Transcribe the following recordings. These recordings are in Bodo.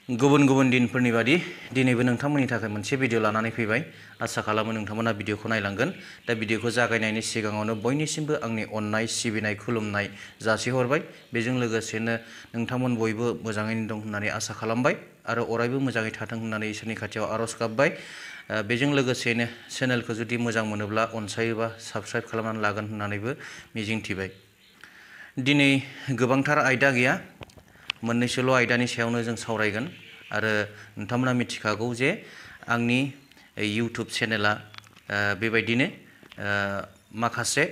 गुबुन गुबुन दिनफोरनि बादि दिनैबो नोंथांमोननि थाखाय मोनसे भिडिअ लानानै फैबाय। आसा खालामो नोंथांमोना भिडिअखौ नायलांगोन। दा भिडिअखौ जागायनायनि सिगाङावनो बयनिसिमबो आंनि अननाय सिबिनाय खुलुमनाय जासिहरबाय। बेजों लोगोसेनो नोंथांमोन बयबो मोजाङैनो दं होननानै आसा खालामबाय आरो अरायबो मोजाङै थाथों होननानै इसोरनि खाथियाव आरज गाबबाय। बेजों लोगोसेनो चेनेलखौ जुदि मोजां मोनोब्ला अनसायोबा साबस्क्राइब खालामनानै लागोन होननानैबो मिजिंथिबाय। दिनै गोबांथार आयदा गैया, मोननैसोल' आयदानि सायावनो जों सावरायगोन आरो नोंथांमोना मिथिखागौ जे आंनि इउटुब चेनेला बेबायदिनो माखासे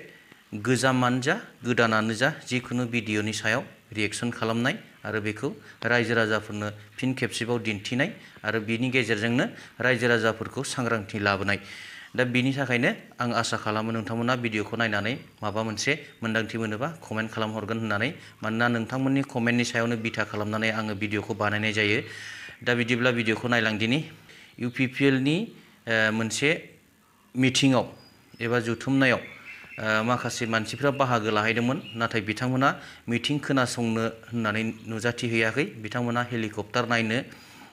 गोजामानो जा गोदानानो जा जिखुनु भिडिअनि सायाव रिएक्सन खालामनाय आरो बेखौ रायजो राजाफोरनो फिन खेबसेबाव दिन्थिनाय आरो बिनि गेजेरजोंनो रायजो राजाफोरखौ सांग्रांथि लाबोनाय। दा बिनि थाखायनो आं आसा खालामो नोंथांमोना भिडिअखौ नायनानै माबा मोनसे मोन्दांथि मोनोबा कमेन्ट खालामहरगोन होननानै, मानोना नोंथांमोननि कमेन्टनि सायावनो बिथा खालामनानै आङो भिडिअखौ बानायनाय जायो। दा बिदिब्ला भिडिअखौ नायलांदिनि। UPPLनि मोनसे मिटिङाव एबा जथुमनायाव माखासे मानसिफ्रा बाहागो लाहैदोंमोन, नाथाय बिथांमोना मिटिं खोनासंनो होननानै नुजाथिहैयाखै। बिथांमोना हेलिकप्टार नायनो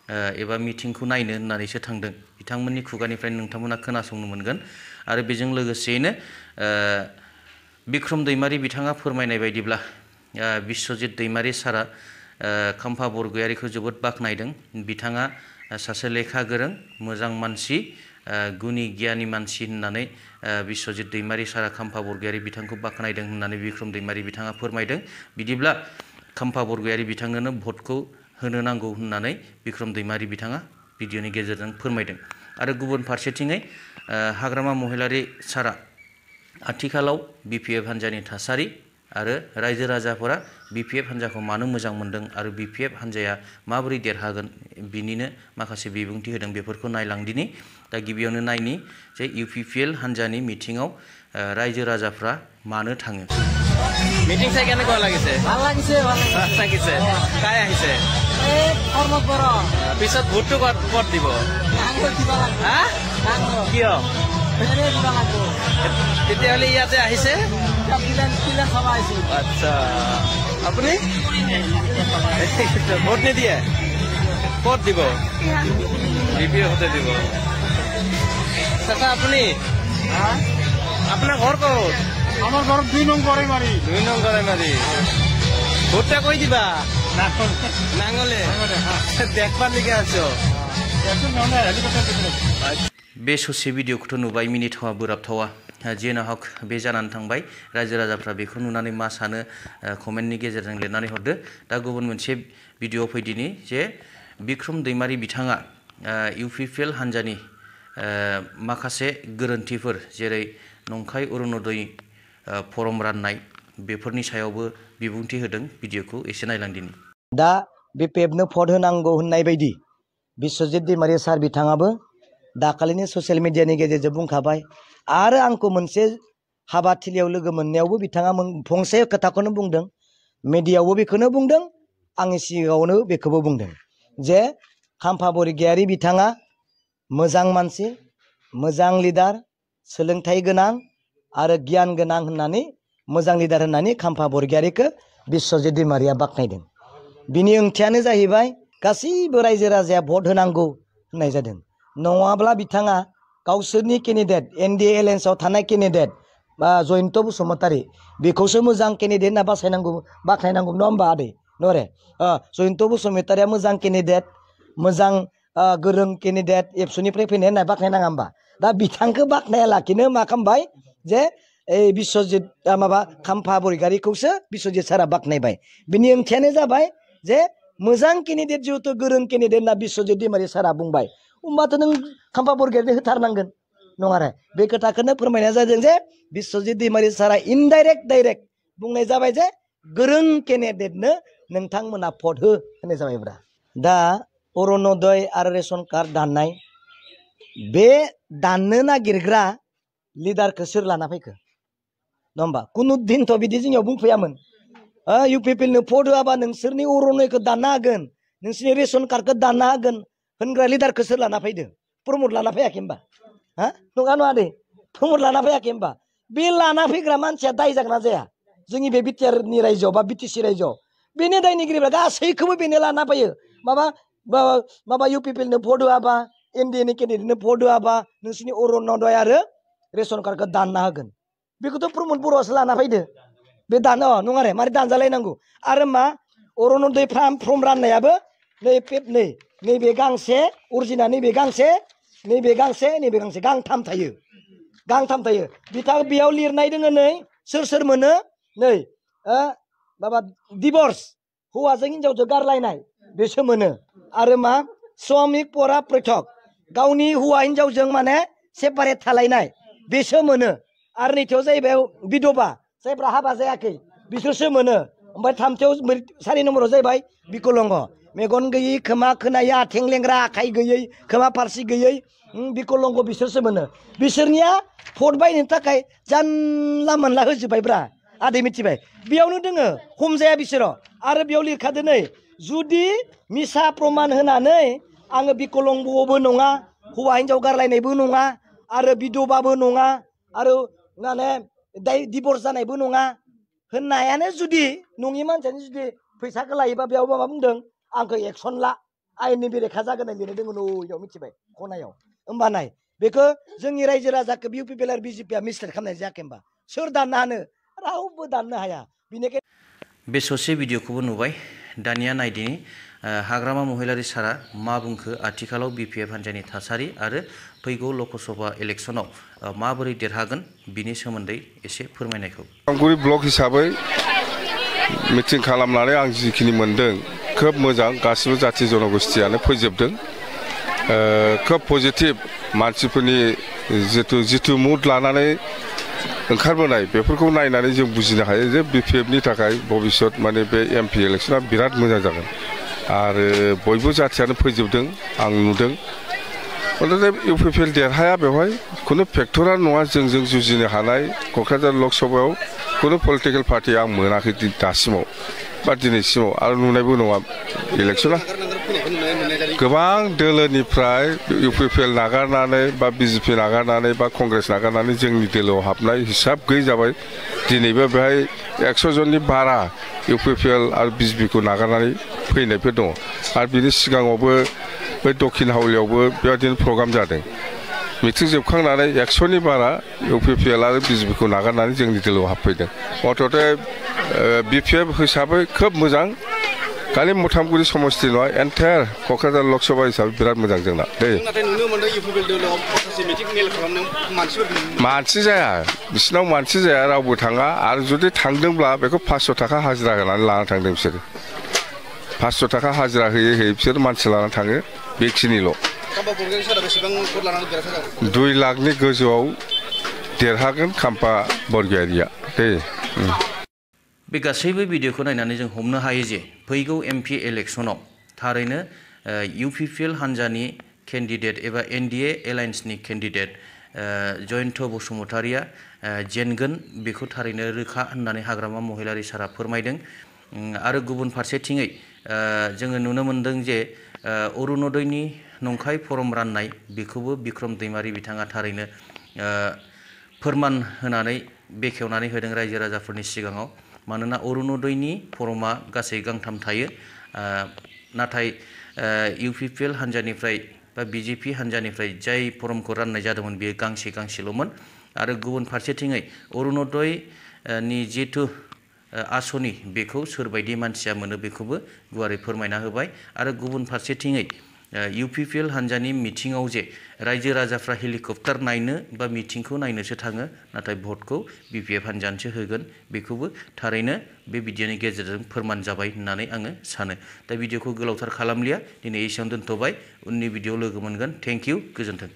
एबा मिटिंखौ नायनो होननानैसो थांदों। बिथांमोननि खुगानिफ्राय नोंथांमोना खोनासंनो मोनगोन। आरो बेजों लोगोसेयैनो बिक्रम दैमारि बिथाङा फोरमायनाय बायदिब्ला बिश्वजित दैमारि सारा खाम्फा बरगयारिखौ जोबोद बाख्नायदों। बिथाङा सासे लेखा गोरों मोजां मानसि, गुनि गियानि मानसि होननानै बिश्वजित दैमारि सारा खाम्फा बरगयारि बिथांखौ बाख्नायदों होननानै बिक्रम दैमारि बिथाङा फोरमायदों। बिदिब्ला खाम्फा बरगयारि बिथांनोनो भटखौ होनो नांगौ होननानै बिक्रम दैमारि बिथाङा भिडिअनि गेजेरजों फोरमायदों। आरो गुबुन फारसेथिङै हाग्रामा महिलारि सारा आथिखालाव BPF हान्जानि थासारि आरो रायजो राजाफोरा BPF हान्जाखौ मानो मोजां मोनदों आरो BPF हान्जाया माबोरै देरहागोन बिनिनो माखासे बिबुंथि होदों। बेफोरखौ नायलांदिनि। दा गिबियावनो नायनि जे UPPL हान्जानि मिटिङाव रायजो राजाफ्रा मानो थाङो। মিটিং চাই কেনেকুৱা লাগিছে? ভাল লাগিছে, ভাল লাগিছে। কাই আহিছে? কৰ্মত বৰ পিছত ভোটটো ক'ত দিব? হা? কিয়? তেতিয়াহ'লে ইয়াতে আহিছে? আচ্ছা, আপুনি ভোট নিদিয়ে? ক'ত দিব? BPF হতে দিব। চাচা আপুনি, আপোনাৰ ঘৰ ক'ত? আমার ঘর 2 নং করে মারি। 2 নং করে মারি। ভোটটা কই দিবা? নাঙ্গলে। দেখবার লিগে আছো? बे ससे भिडिअखौथ' नुबाय, मिनिथावा बोराबथावा जेनो हक बे जानानै थांबाय। रायजो राजाफ्रा बेखौ नुनानै मा सानो कमेन्टनि गेजेरजों लिरनानै हरदो। दा गुबुन मोनसे भिडिअ फैदिनि जे बिक्रम दैमारि बिथाङा UPPL हान्जानि माखासे गोरोन्थिफोर जेरै नंखाय अरुणोदय फर्म राननाय बेफोरनि सायावबो बिबुंथि होदों। भिडिअखौ एसे नायलांदिनि। दा BPFनो भट होनांगौ होननाय बायदि बिश्वजित दैमारि सार बिथाङाबो दाखालिनि ससियेल मिडियानि गेजेरजों बुंखाबाय। आरो आंखौ मोनसे हाबाथिलियाव लोगो मोननायावबो बिथाङा फंसे खोथाखौनो बुंदों, मिडियायावबो बेखौनो बुंदों, आंनि सिगाङावनो बेखौबो बुंदों जे खाम्फा बरगयारि बिथाङा मोजां मानसि, मोजां लिडार, सोलोंथाइ गोनां आरो गियान गोनां होननानै, मोजां लिडार होननानै खाम्फा बरगयारिखौ बिश्वजित दैमारिया बाख्नायदों। बिनि ओंथियानो जाहैबाय गासैबो रायजो राजाया भट होनांगौ होननाय जादों। नङाब्ला बिथाङा गावसोरनि केन्डिडेट NDA एलायन्सआव थानाय केन्डिडेट बा जयन्त बसुमतारी बेखौसो मोजां केन्डिडेट होनना बाख्नायनांगौ नङा होमबा आदै नरे? जयन्त बसुमतारिया मोजां केन्डिडेट, मोजां गोरों केन्डिडेट एबसुनिफ्राय फैनाय होनना बाख्नायनाङा होमबा? दा बिथांखौ बाख्नाया लाखिनो मा खालामबाय जे बिश्वजित माबा खाम्फा बरगयारिखौसो बिश्वजित सारा बाख्नायबाय। बिनि ओंथियानो जाबाय जे मोजां केन्डिडेट जिहेतु गोरों केन्डिडेट होनना बिश्वजित दैमारि सारा बुंबाय, होमबाथ' नों खाम्फा बरगयारिनो होथारनांगोन नङा आरो? बे खोथाखौनो फोरमायनाय जादों जे बिश्वजित दैमारि सारा इनडाइरेक्ट डाइरेक्ट बुंनाय जाबाय जे गोरों केन्डिडेटनो नोंथांमोना भट हो होननाय जाबायब्रा। दा अरुणोदय आरो रेशन कार्ड दाननाय, बे दाननो नागिरग्रा लिडारखौ सोर लाना फैखो नङा होमबा? कुनु दिनथ' बिदि जोंनियाव बुंफैयामोन UPPLनो भट होआबा नोंसोरनि अरुणोदयखौ दानना होगोन, नोंसोरनि रेशन कार्डखौ दानना होगोन होनग्रा लिडारखौ सोर लाना फैदों? प्रमद लाना फैयाखै होमबा? नङा नङा दे, प्रमद लाना फैयाखै होमबा? बे लाना फैग्रा मानसिया दाय जागोन ना जाया? जोंनि बे बिटिआरनि रायजोआव बा BTC रायजोआव बेनो दायनिगिरिब्ला गासैखौबो बेनो लाना फैयो। माबा माबा UPPL नो भट होआबा NDA नि केन्डिडेटनो भट होआबा नोंसिनि अरुणोदय आरो रेशन कार्डखौ दानना होगोन बेखौथ' प्रमद बर'आसो लाना फैदो बे दान नङा रे मारै दानजालायनांगौ आरो मा अरुणोदय फर्म राननायाबो नैबे गांसे अरिजिनाल नैबे गांसे गांथाम थायो बिथां बेयाव लिरनाय दोङो नै सोर मोनो नै माबा डिभर्स हौवाजों हिनजावजों गारलायनाय बेसो मोनो आरो मा श्रमिक परा पृथक गावनि हौवा हिनजावजों माने सेपारेट थालायनाय बेसो मोनो आरो नैथियाव जाहैबाय बिधवा जायफ्रा हाबा जायाखै बिसोरसो मोनो ओमफ्राय थामथियाव 4 नम्बराव जाहैबाय बिकलंग मेगन गैयै खोमा खोनायै आथिं लेंग्रा आखाइ गैयै खोमा फारसि गैयै बिकलंग बिसोरसो मोनो बिसोरनिया भट बायनो थाखाय जानला मोनला होजोब्बायब्रा आदै मिथिबाय बेयावनो दोङो हमजाया बिसोरो आरो बेयाव लिरखादो नै जुदि मिसा प्रमाण होनानै आङो बिकलंगबो नङा हौवा हिनजाव गारलायनायबो नङा आरो बिधवाबो नङा आरो माने डिभर्स जानायबो नङा होननायानो जुदि नङि मानसियानो जुदि फैसाखौ लायोबा बेयाव माबा बुंदों आंखौ एक्सन ला आयेननि बेरेखा जागोन होननाय लिरनाय दङ न'याव मिथिबाय खनायाव होमबा नाय बेखौ जोंनि रायजो राजाखौ UPPL आरो BJPआ मिसलेट खालामनाय जायाखै होमबा सोर दाननो हानो रावबो दाननो हाया बेनिखायनो बे ससे भिडिअखौबो नुबाय दानिया नायदिनि हाग्रामा महिलारि सारा मा बुंखो आथिखालाव BPF हान्जानि थासारि आरो फैगौ लकसभा इलेक्सनाव माबोरै देरहागोन बिनि सोमोन्दै एसे फोरमायनायखौ आमगुरि ब्लक हिसाबै मिटिं खालामनानै आं जिखिनि मोनदों खोब मोजां गासिबो जाथि जनगोष्ठियानो फैजोबदों खोब पजिटिभ मानसिफोरनि जिथु मुड लानानै ओंखारबोनाय बेफोरखौ नायनानै जों बुजिनो हायो जे BPFनि थाखाय भबिष्यत माने बे MP इलेक्सना बिराद मोजां जागोन आरो बयबो जाथियानो फैजोबदों आं नुदों UPPL देरहाया बेवहाय खुनु फेक्टरा नङा जोंजों जुजिनो हानाय क'क्राझार लकसभायाव खुनु पलिटिकेल पार्टि आं मोनाखै दासिमाव बा दिनैसिमाव आरो नुनायबो नङा इलेक्सना गोबां दोलोनिफ्राय UPPL नागारनानै बा BJP नागारनानै बा कंग्रेस नागारनानै जोंनि दोलोआव हाबनाय हिसाब गैयै जाबाय दिनैबो बेहाय 100 जननि बारा UPPL आरो BJPखौ नागारनानै फैनायफोर दङ आरो बिनि सिगाङावबो बै दक्षिण हावलियावबो बेबायदिनो प्रग्राम जादों मिटिं जोबखांनानै 100नि बारा UPPL आरो BJPखौ नागारनानै जोंनि दोलोआव हाबफैदों मथथे BPF हिसाबै खोब मोजां खालि मथामगुरि समस्ति नङा एन्टायार क'क्राझार लकसभा हिसाबै बिराद मोजां जोंना दे मानसि जाया बिसिनाव मानसि जाया रावबो थाङा आरो जुदि थांदोंब्ला बेखौ 500 थाखा हाजिरा होनानै लाना थांदों बिसोरो 500 थाखा हाजिरा होयै बिसोर मानसि लाना थाङो बेखिनिल' 2 लाखनि गोजौआव देरहागोन खाम्फा बरगयारिया दे बे गासैबो भिडिअखौ नायनानै जों हमनो हायो जे फैगौ MP इलेक्सनाव थारैनो UPPL हान्जानि केन्डिडेट एबा NDA एलायन्सनि केन्डिडेट जयन्त बसुमतारिया जेनगोन बेखौ थारैनो रोखा होननानै हाग्रामा महिलारि सारा फोरमायदों आरो गुबुन फारसेथिङै जोङो नुनो मोनदों जे अरुणोदयनि नंखाय फर्म राननाय बेखौबो बिक्रम दैमारि बिथाङा थारैनो फोरमान होनानै बेखेवनानै होदों रायजो राजाफोरनि सिगाङाव मानोना अरुणोदयनि फर्मा गासै गांथाम थायो नाथाय UPPL हान्जानिफ्राय बा BJP हान्जानिफ्राय जाय फर्मखौ राननाय जादोंमोन बेयो गांसेल'मोन आरो गुबुन फारसेथिङै अरुणोदयनि जिथु आसनि बेखौ सोरबायदि मानसिया मोनो बेखौबो गुवारै फोरमायना होबाय आरो गुबुन फारसेथिङै UPPL हान्जानि मिटिङाव जे रायजो राजाफ्रा हेलिकप्टार नायनो बा मिटिंखौ नायनोसो थाङो नाथाय भटखौ BPF हान्जानोसो होगोन बेखौबो थारैनो बे भिडिअनि गेजेरजों फोरमान जाबाय होननानै आङो सानो दा भिडिअखौ गोलावथार खालामलिया दिनै एसेयावनो दोनथ'बाय उननि भिडिअ लोगो मोनगोन थेंक इउ गोजोन्थों